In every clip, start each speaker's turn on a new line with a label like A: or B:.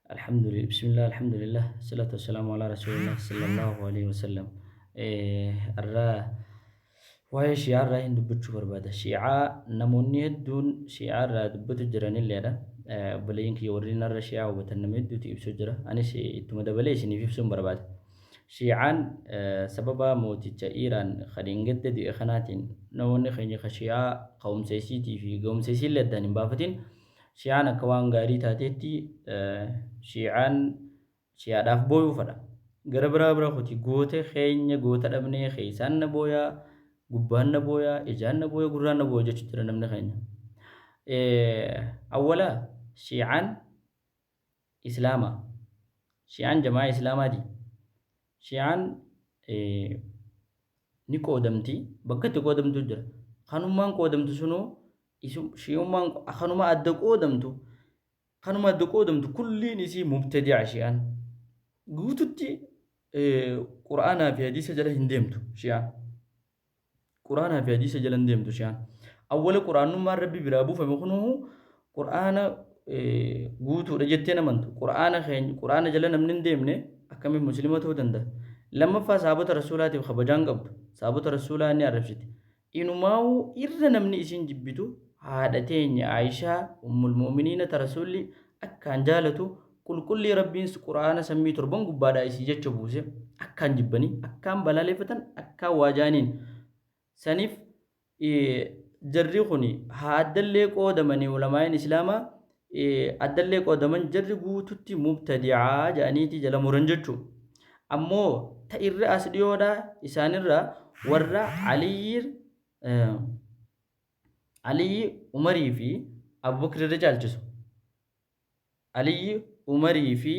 A: Alhamdulillah, bismillah, alhamdulillah, salatu wassalamu ala rasulillah sallallahu alaihi wasallam. Arraa waa'ee shi'aa irraa hin dubbachuu barbaada. Shi'aa namoonni hedduun shi'aa irraa dubbatu jiranilleedha. Obboleeyyiin kiyya warri narra shi'aa hubatan nama hedduutu ibsu jira. Anis ittuma dabalee isiniif ibsuun barbaada. Shi'aan sababa mooticha Iiraan kan hin gadda du'e kanaatiin namoonni keenya ka shi'aa ka'umsa isiitii fi ga'umsa isiillee addaan hin baafatin Shi'aan akka waan gaarii taateetti shi'aan shi'aadhaaf booyuu fadha. Gara biraa bira kuti goota keenya goota dhabnee keessaan na booyaa, gubbaan na booyaa, ijaan na booya, gurraan na booya jechuun jira namni keenya. Awwala shi'aan Islaama. Shi'aan jamaa Islaamaati. Shi'aan ni qoodamti. Bakka itti qoodamtu jira. Kanummaan qoodamtu sunuu Shi'ummaan kanuma adda qoodamtu kanuma adda qoodamtu kulliin isii mubtadi'a shi'aan. Guututti Qur'aanaa fi hadiisa jala hin deemtu shi'aan. Qur'aanaa fi hadiisa jala hin deemtu shi'aan. Awwala Qur'aanummaan Rabbi biraa buufame kunuu Qur'aana guutuudha jettee namantu. Qur'aana keenya Qur'aana jala namni hin deemne akkamiin muslima ta'uu danda'a? Lammaffaa sahabota rasuulaatiif kabajaan qabdu. Sahabota rasuulaa ni arrabsiti. Inumaawuu irra namni isiin jibbitu haadha teenya Aayishaa ummul mu'miniina ta Rasuulli akkaan jaalatu qulqullii Rabbiin qur'aana sammii torban gubbaadhaa isii jecha buuse akkaan jibbanii akkaan balaaleffatan akkaan waa jaaniin saniif jarri kuni haa addallee qoodamanii ulamaa'iin islaamaa addallee qoodaman jarri guututti mubtadi'aa jedhaniiti jala muran jechuu. Ammoo ta irra as dhiyoodha isaanirra warra Aliyyi Aliyyi Umarii fi Abubakar irra caalchisu. Aliyyi Umarii fi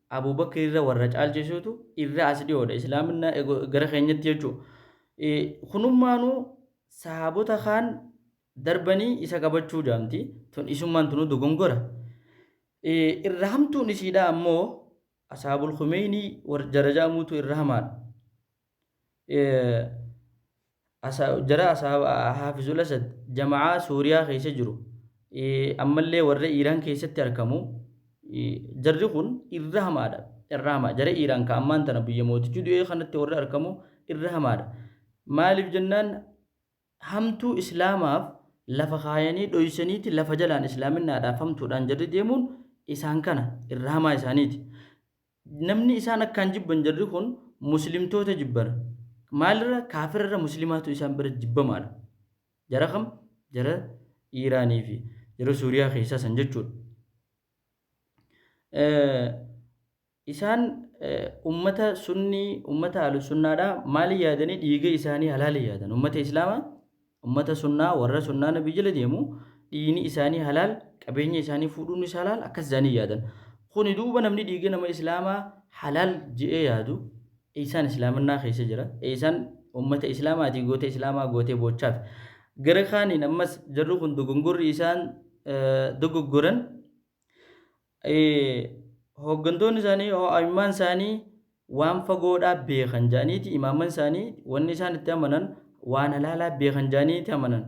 A: Abubakar irra warra caalchisuutu irra as dhiyoodha islaaminaa gara keenyatti jechuu. Kunummaanuu sahaabota kaan darbanii isa qabachuu jaamti. Tun isummaan tunuu dogongora. Irra hamtuun isiidha ammoo asaabul Khumeenii war jara jaamuutu irra hamaadha. Jara Haafizul Asad jama'aa Suuriyaa keessa jiru ammallee warra Iiraan keessatti argamu jarri kun irra hamaadha. Irra hamaa jara Iiraan ka ammaan tana biyya mootichi du'ee kanatti warra argamu irra hamaadha. Maaliif jennaan hamtuu Islaamaaf lafa kaayanii dhoysaniiti lafa jalaan Islaaminnaadhaaf hamtuudhaan jarri deemuun isaan kana irra hamaa isaaniiti. Namni isaan akkaan jibban jarri kun muslimtoota jibban. Maalirra kaafirarra muslimaatu isaan bira jibbamaadha. Jara kam? Jara Iiraanii fi jara Suuriyaa keessaa san jechuudha. Isaan ummata sunnii, ummata ahlusunnaadha maali yaadanii dhiiga isaanii halaali yaadan. Ummata islaamaa, ummata sunnaa, warra sunnaa nabi jala deemu dhiigni isaanii halaal, qabeenya isaanii fuudhuunis halaal akkas isaanii yaadan. Kuni duuba namni dhiiga nama islaamaa halaal je'ee yaadu eessaan islaaminnaa keessa jira? Eessaan ummata islaamaatii goota islaamaa gootee boochaaf? Gara kaaniin ammas jarri kun dogongorri isaan dogoggoran Hooggantoonni isaanii a'immaan isaanii waan fagoodhaa beekan jedhaniiti imaamman isaanii wanni isaan itti amanan waan halaalaa beekan jedhaniiti amanan.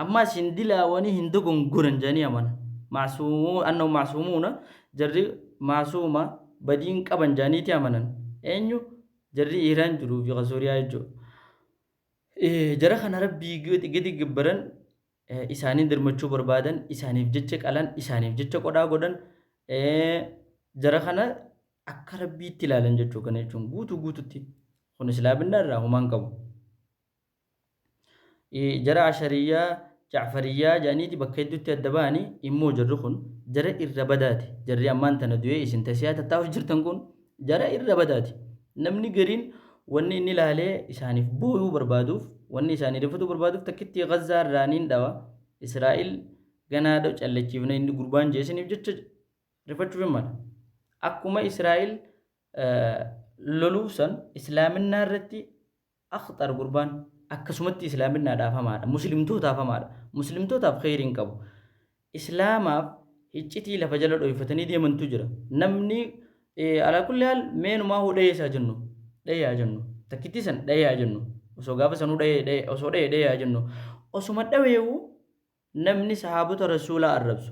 A: Ammaas hin dilaawanii hin dogongoran jedhanii amanan. Maasuumuu annahu maasuumuuna jarri maasuuma badiin qaban jedhaniiti amanan. Eenyu jarri Iiraan jiruu fi Suuriyaa jechuudha. Jara kana rabbii gadi gabbaran isaanii dirmachuu barbaadan, isaaniif jecha qalan, isaaniif jecha qodhaa godhan, jara kana akka rabbiitti ilaalan jechuu kana jechuun guutuu guututti kun islaaminaa irraa humaan qabu. Jara ashariyyaa, jacfariyyaa jedhaniiti bakka hedduutti adda ba'anii immoo jarri kun jara irra badaati. Jarri ammaan tana du'ee isin tasiyaa tattaa'uuf jirtan kun Jara irra badaati. Namni gariin wanni inni laalee isaaniif booyuu barbaaduuf, wanni isaanii rifatuu barbaaduuf takkittii Gazzaa irraa niin dhawa. Israa'il ganaa dha callachiifna inni gurbaan jee isiniif jecha rifachuuf hin mala. Akkuma Israa'il loluuf san islaaminaa irratti Akhxar gurbaan akkasumatti islaaminnaadhaaf hamaadha. Muslimtootaaf hamaadha. Muslimtootaaf kheyrii hin qabu. Islaamaaf hiccitii lafa jala dhoyfatanii deemantu jira. Namni alaa kulli haal meenumaa hoo dhahee isaa jennu. Dhahee haa jennu. Takkittii san dhahee haa jennu. Osoo gaafa sanuu dhahee dhahee osoo dhahee dhahee haa jennu. Osuma dhaweewu Namni sahaabota Rasuulaa arrabsu,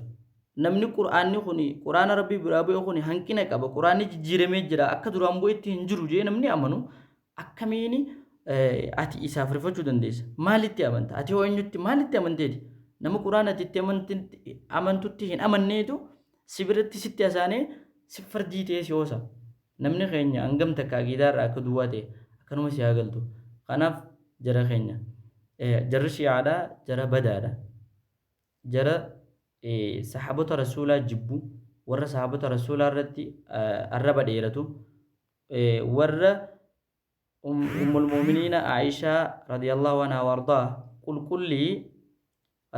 A: Namni Qur'aanni kuni Qur'aana Rabbii biraa bu'e kuni hanqina qaba, Qur'aanni jijjiiramee jira, akka duraan bu'etti hin jiru jee namni amanu akkamiin ati isaaf rifachuu dandeessa? Maalitti amanta? Ati hoo eenyutti maalitti amanteeti? Nama Qur'aana ati itti amantutti hin amanneetu si biratti sitti hasaanee si fardii ta'ee si hoosa. Namni keenya hangam takka aqiidaa irraa akka duwwaa ta'e akkanuma si haa galtu. Kanaaf jara keenya jarri shi'aadhaa jara badaadha. Jara sahaabota rasuulaa jibbu, warra sahaabota rasuulaa irratti arraba dheeratu, warra ummul mu'miniina Aishaa radiyallahu anhaa wardaa qulqullii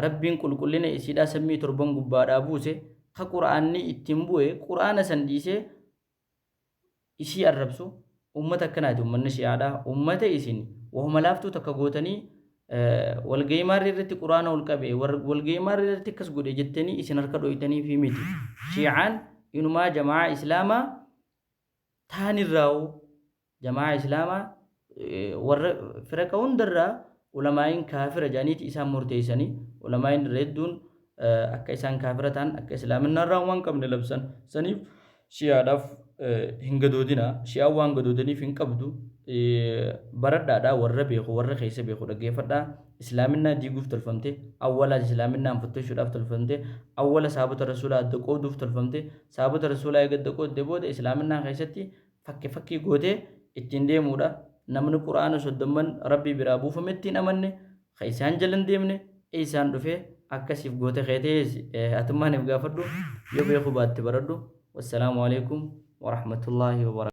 A: Rabbiin qulqullina isiidhaa sammii torban gubbaadhaa buuse ka qur'aanni ittiin bu'e qur'aana san dhiisee isii arrabsu. Ummata akkanaati ummanni shi'aadha. Ummata isin wahuma laaftuu takka gootanii walgahii maarree irratti quraana ol qabe, walgahii maarree irratti akkas godhe jettanii isin harka dhoytanii fi miti. Shi'aan inumaa jama'aa islaamaa taanirraa'u, jama'aa islaamaa warra firaqa hundarraa ulamaa'iin kaafira jedhaniiti isaan murteessanii, ulamaa'iin irra hedduun akka isaan kaafira ta'an, akka islaaminnaarraa waan qabne labsan. Saniif shi'aadhaaf hin gadoodina. Shi'aan waan gadoodaniif hin qabdu. Baradhaadha, warra beeku, warra keessa beeku dhaggeeffadhaa. Islaaminaa diiguuf tolfamte, awwalaas islaaminaan fattashuudhaaf tolfamte, awwala saabota rasuulaa adda qooduuf tolfamte. Saabota rasuulaa eega adda qoodde booda islaaminaa keessatti fakke fakkii gootee ittiin deemuudha. Namni Qur'aana soddomman Rabbii biraa buufametti hin amanne, ka isaan jala hin deemne, eessaan dhufee akkasiif goote keetees atummaan if gaafadhu, yoo beekuu baatte baradhu. Wassalaamu alaikum warahmatullaahi wabarakatuh.